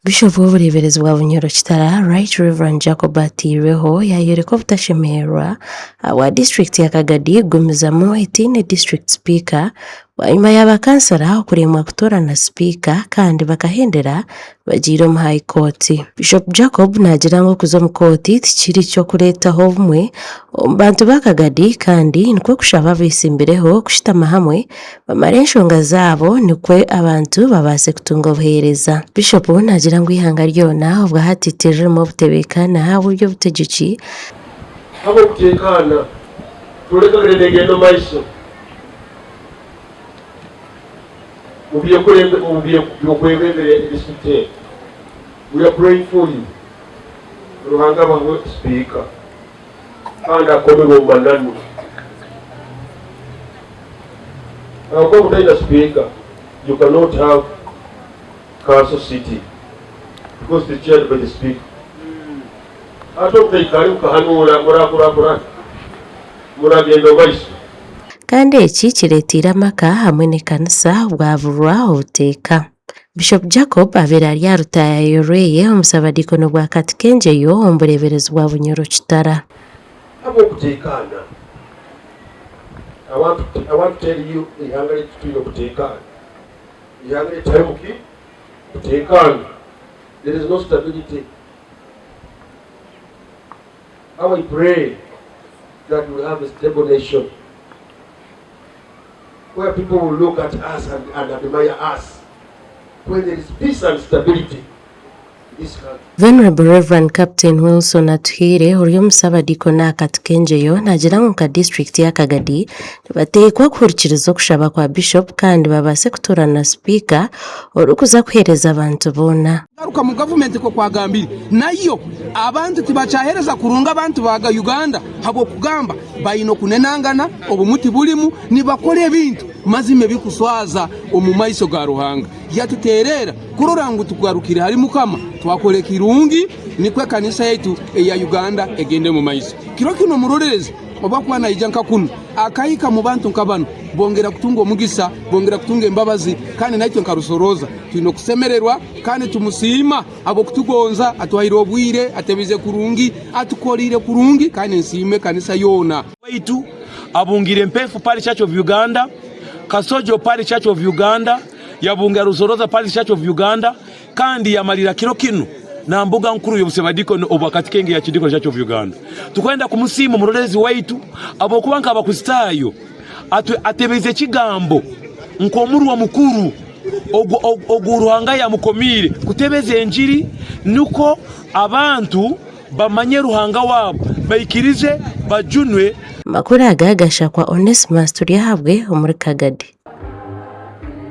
Bishopu w'obureeberezi bwa Bunyoro Kitara, Right Rev Jacob Atiirweho yaayoreka obutashemererwa ahabwa disiturikiti ya Kagadi kugumizamu etaine disiturikiti sipiika bwanyima ya bakansara okuremwa kutoorana sipiika kandi bakahendera bagiire omu High Court. Bishop Jacob naagira ngu okuza omu kooti tikiri ky'okureetaho obumwe omu bantu ba Kagadi kandi nikwo kushaba abeetsimbireho kushutama hamwe bamare enshonga zaabo nikwo abantu babaase kutunga obuheereza. Bishop naagira ngu eihanga ryona obwa hati tiririmu obutebeekana ahabw'eby'obutegyeki. Ahabw'okuteekaana, tworeka ngu neegenda omu maiso omu by'okwebembera edisiturikiti egi. We are praying for you. Ruhanga abahe sipiika kandi akomerwe omu mananu. Ahabw'okuba mutaine sipiika, you cannot have council sitting because it is chaired by the speaker. Hati obu mukahanuura murakurakurana, muragenda omu maiso. Kandi eki kireeteire amaka hamwe n'ekanisa bwaburwa obuteeka. Bishop Jacob abaire ari aha rutaayaayo rweye omu Sabadiikono bwa Katikengyeyo omu bureeberezi bwa Bunyoro Kitara. Habw'okuteekaana. I want to, I want to tell you eihanga ryaitu twine okuteekaana. Eihanga ryaitu tiharimu ki? Kuteekaana. There is no stability. How I pray that we have a stable nation where people will look at us and, and admire us when there is peace and stability in this country. Venerable Rev. Captain Wilson Atuhaire ori omusabadiikoni aha Katukengyeyo naagira ngu nka disiturikiti ya Kagadi nibateekwa kuhurikiriza okushaba kwa Bishop kandi babaase kutoorana sipiika orikuza kuheereza abantu boona. Garuka mu gavumenti nk'okwagambire nayo abantu tibakyahereza kurungi abantu ba Uganda habw'okugamba baine okunenangana, obumwe tiburimu, nibakora ebintu mazima ebikuswaza omu maiso ga Ruhanga. Yatuterera kurora ngu tugarukire hali Mukama twakora ekirungi nikwo ekanisa yaitu eya Uganda egende omu maiso. Kiro kinu omurolerezi obu akuba naija nka kunu akahika mu bantu nka banu bongera kutunga omugisa, bongera kutunga embabazi kandi naitwe nka Rusorooza twine okusemererwa kandi tumusiima habw'okutugonza, atuhaire obwire, atebize kurungi, atukoliire kurungi kandi nsiima ekanisa yoona. Waitu abungiire Empeefu Parish Church of Uganda, Kasojo Parish Church of Uganda, yabungira Rusoroza Parish Church of Uganda kandi yamalira kiro kinu na mbuga nkuru y'obusebadikoni obwa Katikenge ya Kidikoni Church of Uganda. Tukwenda kumusiima omuroleerezi waitu habwokuba nk'Abakristaayo atebeize ekigambo nk'omurwa mukuru ogu Ruhanga yamukomiire kutebeza enjiri nukwo abantu bamanye Ruhanga waabo, baikirize bajunwe. Amakuru aga gashakwa Onesmus Turyahabwe omuri Kagadi.